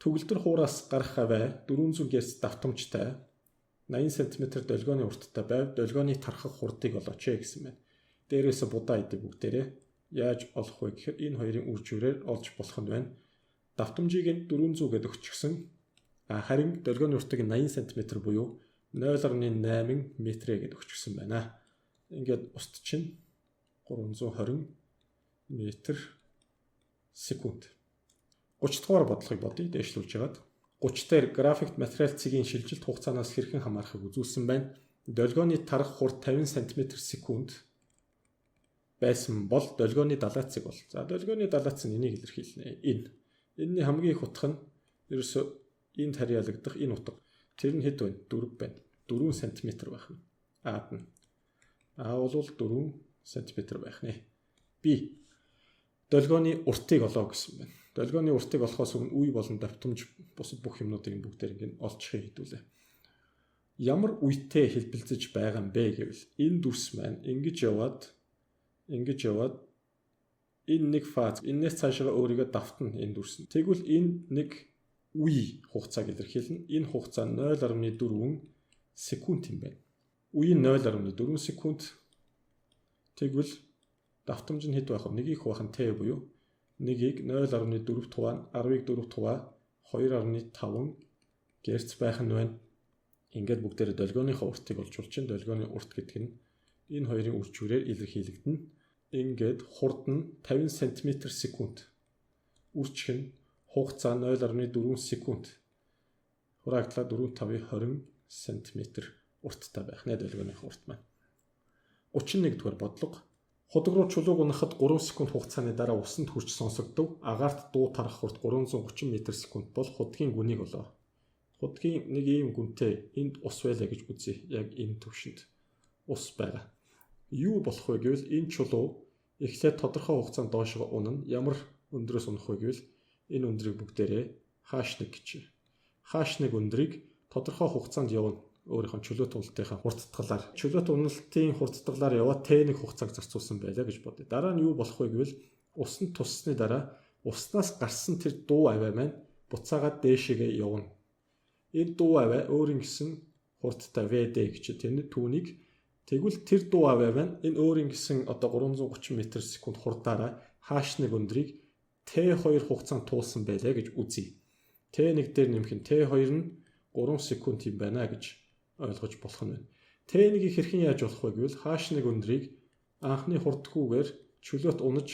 Төгөлдөр хуураас гарах авай 400 Гц давтамжтай 80 см долгионы урттай байв. Долгионы тархах хурдыг олооч гэсэн байна. Дээрээс будаа идэв бүгдээрээ яаж олох вэ гэхээр энэ хоёрын үр жирээр олж болох нь байна. Давтамжийг нь 400 гэдээ өгчихсөн. Харин долгионы уртыг 80 см буюу 0.8 метрээ гэдээ өгчихсөн байна. Ингээд устд чинь 320 метр секунд. 30 дугаар бодлогыг бодъё. Дээшлүүлж хагаад 30 дээр графикт материал цэгийн шилжилт хугацаанаас хэрхэн хамаарахыг үзүүлсэн байна. Долгионы тарах хурд 50 см секунд байсан бол долгионы далай цэг бол. За, долгионы далай цэг нь энийг илэрхийлнэ. Энэ. Энэний хамгийн их утга нь ерөөсөө энд харьяалагдах энэ утга. Тэр нь хэд вэ? 4 байна. 4 см байх нь. А-д нь. А бол 4 см байх нэ. Б. Долгионы уртыг олоо гэсэн байна. Долгионы уртыг олохоос өмнө үе болон давтамж бусад бүх юмнуудыг бүгдээр ингэ олчихъя хэдүүлээ. Ямар үетэй хэлбэлзэж байгаа юм бэ гэвэл энэ дүрс маань ингэж яваад энэ нэг фаз, энэс цаашаа өөрийгөө давтна энэ дүрс нь. Тэгвэл энэ нэг үе хугацааг илэрхийлнэ. Энэ хугацаа 0.4 секунд юм байна. Үе нь 0.4 секунд. Тэгвэл давтамж нь хэд байх вэ? Нэгийг хуваах нь t буюу нэгийг 0.4 хуваа 10-ыг 4 хуваа 2.5 Гц байх нь байна. Ингээд бүгдээрээ долгионыхоо уртыг олж болж чинь долгионы урт гэдэг нь энэ хоёрын үр жирээр илэрхийлэгдэнэ. Ингээд хурд нь 50 см секунд. Үржих нь хугацаа 0.4 секунд. Хураагдлаа 4 5 20 см урттай байх нэ долгионыхоо урт маань. 31 дугаар бодлого. Худаг руу чулууг унахад 3 секунд хугацааны дараа усанд хүрч сонсогдов. Агаарт дуу тарах хурд 330 м/секунд бол худгийн гүнийг олоо. Худгийн нэг ийм гүнтэй энд ус байлаа гэж үзье. Яг энэ төвшөнд ус байгаа. Юу болох вэ гэвэл энэ чулуу эхлээд тодорхой хугацаанд доошоо унана. Ямар өндрөөс унах вэ гэвэл энэ өндрийг бүгдээрээ хааш нэг гэж. Хааш нэг өндрийг тодорхой хугацаанд явна, өөрийнх нь чөлөөт уналтынхаа хурдтгалаар, чөлөөт уналтын хурдтгалаар яваад Т1 хугацааг зарцуулсан байлаа гэж бодъё. Дараа нь юу болох вэ гэвэл усанд туссаны дараа уснаас гарсан тэр дуу авиа маань буцаагаад дээшээгээ явна. Энэ дуу авиа өөрийн гэсэн хурдтай VD гэж тэрний түүнийг тэгвэл тэр дуу авиа маань энэ өөрийн гэсэн одоо 330 м/секунд хурдаараа хааш нэг өндрийг Т2 хугацаанд туулсан байлаа гэж үзье. Т1 дээр нэмэх нь Т2 нь 3 секунд юм байна гэж ойлгож болох нь байна. Т1-ийг хэрхэн яаж болох вэ гэвэл хааш нэг өндрийг анхны хурдгүйгээр чөлөөт унаж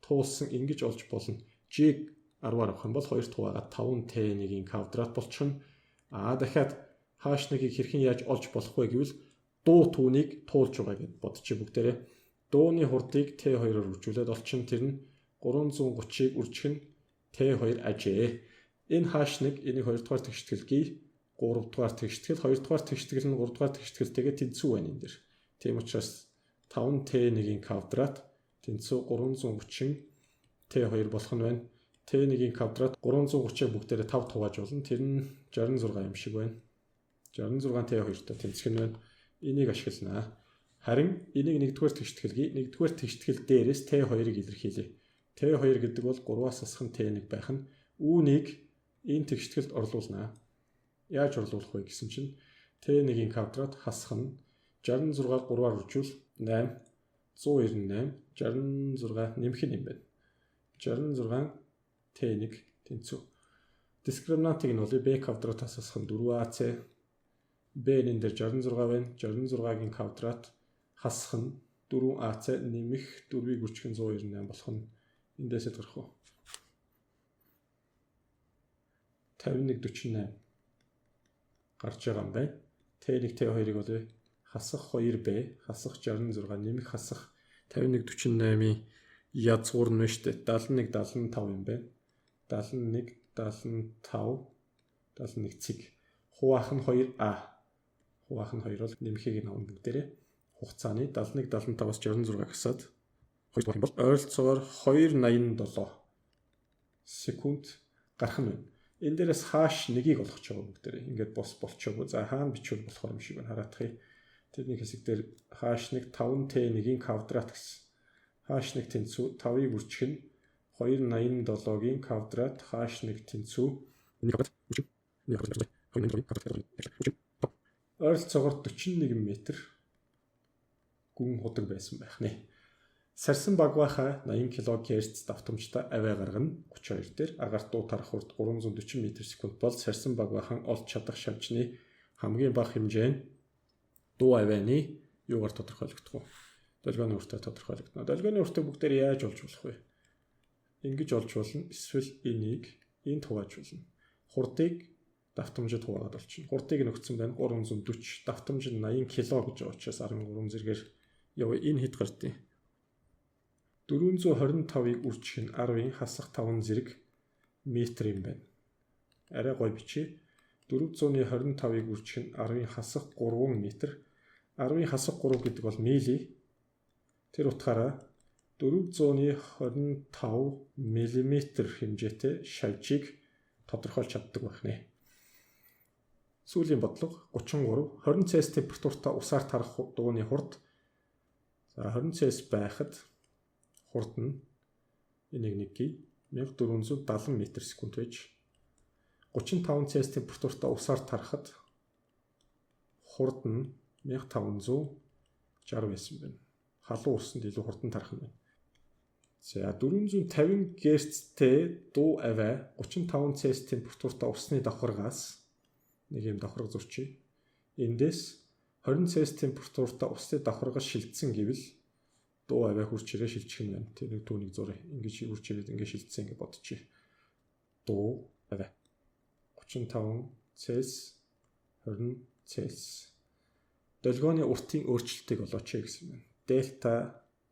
туулсан ингэж олж болно. G-г 10-аар авах юм бол 2 хуваагаад 5 Т1-ийн квадрат болчихно. Аа, дахиад хааш нэгийг хэрхэн яаж олж болох вэ гэвэл дуу түүнийг туулж байгаа гэд бодчих бүгдээрээ. Дууны хурдыг Т2-оор үржүүлээд олчин, тэр нь 330-ыг үржих нь Т2 ажээ. Энэ хааш нэг, энийг 2 дугаар тэгшитгэлгүй, 3 дугаар тэгштгэл, 2 дугаар тэгштгэл нь 3 дугаар тэгштгэлтэйгээ тэнцүү байна энэ дэр. Тийм учраас 5T1-ийн квадрат тэнцүү 330 T2 болох нь байна. T1-ийн квадрат 330-ыг бүгдээрээ 5 хувааж болно. Тэр нь 66 юм шиг байна. 66 T2-той тэнцэх нь байна. Энийг ашигланаа. Харин энийг нэгдүгээр тэгштгэлгүй, нэгдүгээр тэгштгэл дээрээс T2-ыг илэрхийлье. T2 гэдэг бол 3-аас хасах нь T1 байх нь. Үүнийг энэ тэгштгэлд орлуулнаа. Яаж орлуулах вэ гэсэн чинь T1-ийн квадрат хасах нь 66 3-аар үржүүл 8 198 66 нэмэх нь юм байна. 66 T1 тэнцүү. Дискриминантыг нь бол B квадратаас хасах нь 4AC, B энэ дээр 66 байна. 66-гийн квадрат хасах нь 4AC нэмэх 4-ийг үржих нь 198 болох нь эндээс гарах уу? 51 48 гарч байгаа юм байна. T1 T2-ыг бол хасах 2B хасах 66 нэмэх хасах 51 48-ийн язгуур нь шүү дээ. 71 75 юм байна. 71 75 71 цэг. Хуваах нь 2А. Хуваах нь 2 бол нэмэхийг нь авна бүгдээрээ. Хугацааны 71 75-аас 66 хасаад 2 юм бол ойролцоогоор 287 секунд гарах нь байна. Энэ дээрээс хааш нэгийг олгож байгаа бүгдээрээ. Ингээд бос болчоогүй. За, хаана бичвэл болохоор юм шиг байна. Хараадахъя. Тэрний хэсэг дээр хааш нэг 5T1-ийн квадрат гэсэн. Хааш нэг тэнцүү 5-ыг үржих нь 287-гийн квадрат хааш нэг тэнцүү 1 2 3 4 5 6 Ойролцоогоор 41 м гүн худаг байсан байх нэ. Сарсан багваахай 80 кГц давтамжтай авиа гаргана. 32 дээр агаар дуу тарах хурд 340 м/секунд бол сарсан багваахан олж чадах шавжны хамгийн бага хэмжээ нь дуу авианы юугаар тодорхойлогдох вэ? Долгионы уртаар тодорхойлогдоно. Долгионы уртыг бүгдээр яаж олж болох вэ? Ингэж олж болно. Эсвэл энийг энд хувааж болно. Хурдыг давтамжид хуваагаад олчихно. Хурдыг нь өгсөн байна 340, давтамж нь 80 кг гэж байгаа учраас 13 зэргээр яв. Энэ хэд гардыг? 425-ыг үржих нь 10-ын хасах 5 зэрэг метр юм байна. Арай гой бичээ. 425-ыг үржих нь 10-ын хасах 3 метр. 10-ын хасах 3 гэдэг бол мили. Тэр утгаараа 425 мм хэмжээтэй шавжийг тодорхойлж чаддаг байх нэ. Сүүлийн бодлого 33 20 Цельс температуртай усаар тарах дууны хурд. За 20 Цельс байхад хурд нь энийг нэг гээ 1470 м/секунд байж 35 Цельс температуртай усаар тарахад хурд нь 1560 байсан байна. Халуун усанд илүү хурдан тарах нь байна. За 450 Гц-тэй дуу авиа 35 Цельс температуртай усны давхаргаас нэг юм давхарга зурчий. Эндээс 20 Цельс температуртай усны давхаргаас шилжсэн гэвэл дуу авиа хурц ирээ шилжих нь байна. Тэр нэг түүнийг зуръя. Ингэж хурц ирээд ингэ шилжсэн гэж бодчих. Дуу авиа 35 Цельс 20 Цельс. Долгионы уртын өөрчлөлтийг олооч гэсэн байна. Дельта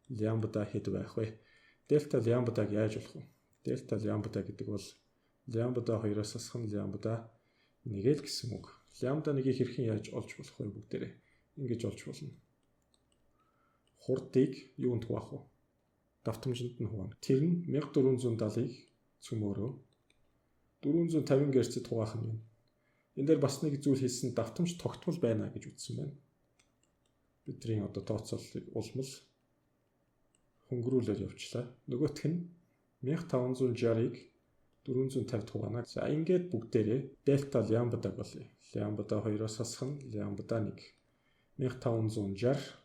лямбда хэд байх вэ? Дельта лямбдаг яаж болох вэ? Дельта лямбда гэдэг бол лямбда 2-оос хасах нь лямбда 1 л гэсэн үг. Лямбда 1-ийг хэрхэн яаж олж болох вэ бүгдээрээ? Ингэж олж болно. Хурдыг юунд хуваах вэ? Давтамжинд нь хуваана. Тэр нь 1470-ыг цөмөөрөө 450 Гц-д хуваах нь юм. Энэ дээр бас нэг зүйл хийсэн, давтамж тогтмол байна гэж үзсэн байна. Бидний одоо тооцооллыг улмал хөнгөрүүлээд явчлаа. Нөгөөх нь 1560-ыг 450 хуваана. За ингээд бүгдээрээ дельта лямбдаг болъё. Лямбда 2-оос хасах нь лямбда 1. 1560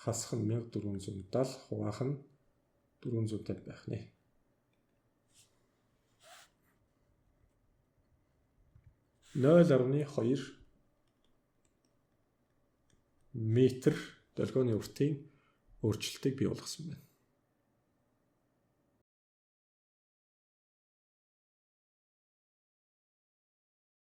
хасах нь 1470 хуваах нь 450 байх нэ. 0.2 метр долгионы уртын өөрчлөлтийг бий болгосон байна.